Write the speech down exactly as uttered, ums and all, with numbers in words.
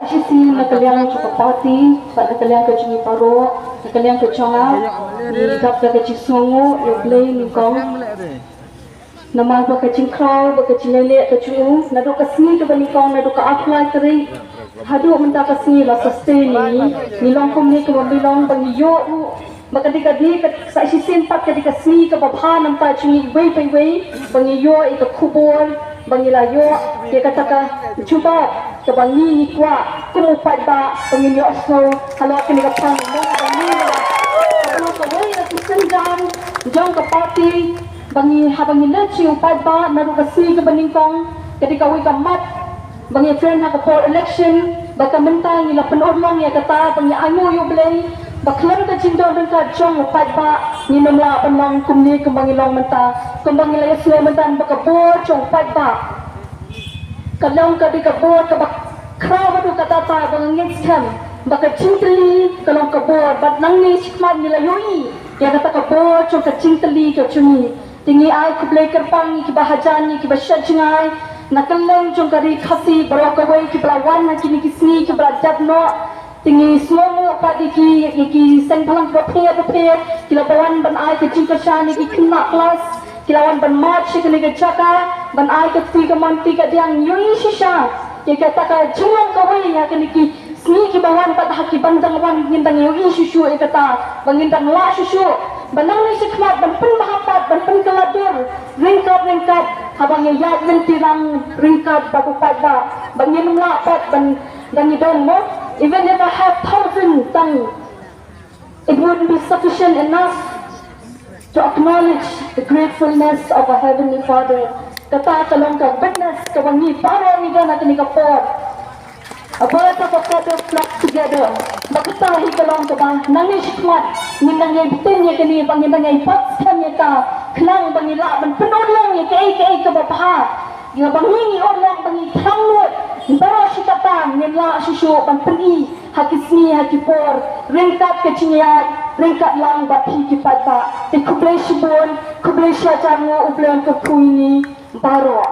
Shisien na ka liang jong ka party, bad na ka liang ka jong ngi baroh, na ka liang ka jong nga, ngi dap da ka jingsngewnguh ïa U Blei nyngkong. Namar ba ka jingkhraw bad ka jingïaleh ka jong u, naduh ka sngi kaba nyngkong, naduh ka arphew lai tarik haduh mynta ka sngi la sustain ïa ngi. Ngi long kumne kumba ngi long, ba ngi ïoh ruh ba ka dei, ka dei ka, sa shisien pat ka dei ka sngi kaba bha namar ka jong ngi iwei pa iwei, ba ngi ïoh ïa ka khubor, ba ngi la ïoh ïa kata ka jubab kaba ngi, ngi kwah kum u paidbah, ba ngin ïohsngew halor kane ka phang. Ba ngi la, kaba long kawei na ki synjam jong ka party, ba ngi, haba ngi leit sha u paidbah naduh ka sngi kaba nyngkong, ka dei kawei ka mat ba ngi kren ha ka por election, ba ka mynta ngi la pynurlong ïa kata, ba ngi ainguh ïa U Blei ba khlem ka jingdon ryngkat jong u paidbah, ngin ym lah ban long kumne kumba ngi long mynta, kumba ngi la ïohsngew mynta ba ka bor jong u paidbah ka long, ka dei ka bor kaba khraw haduh katta katta, ba nga ngeit skhem ba ka jingtylli ka long ka bor, bad nangne shakhmat ngi la ïohi ïa kata ka bor jong ka jingtylli ka jong ngi. Te ngi ai khublei kyrpang ïa kiba hajan, ïa kiba shad jngai na kylleng jong ka ri Khasi baroh kawei, kiba la wan ha kine ki sngi kiba la dep noh. Te ngi sngewnguh pat ïa ki, ïa ki seng bhalang kiba pher bapher, ki la wan ban ai ka jingkyrshan ïa ki khynnah klas, ki la wan ban march sha kane ka jaka ban ai ka kti kamon kti kadiang. Ngi ïohi shisha ïa kata ka jinglong kawei ha kine ki sngi kiba wan, bad ha ki ban dang wan ngin dang ïohi shuh shuh ïa kata, ba ngin dang lah shuh shuh ba nangne shakhmat ban pynbha pat, ban pynkylla dur ryngkat ryngkat, haba ngi ïaid lynti lang ryngkat bad u paidbah, ba ngin ym lah pat ban dang ïadon mo. Even if I have thousand tongue, it wouldn't be sufficient enough to acknowledge the gratefulness of our Heavenly Father. Kata ka long ka witness kaba ngi baroh ngi don ha kane ka por. A birth of a feather flock together. Ba kata hi ka long kaba nangne shakhmat ngin dang ïai btin ïa kane, ba ngin dang ïai bat skhem ïa ka, khnang ba ngin lah ban pynurlong ïa kaei kaei kaba bha. Ïa ba ngi ngi urlong, ba ngi thrang lut, baroh shi katta ngin lah shuh shuh ban pyni ha ki sngi ha ki por, ryngkat ka jingïaid, ryngkat lang bad phi ki paidbah. Te khublei shibun, khublei shihajar nguh, U Blei un kyrkhu ïa ngi baroh.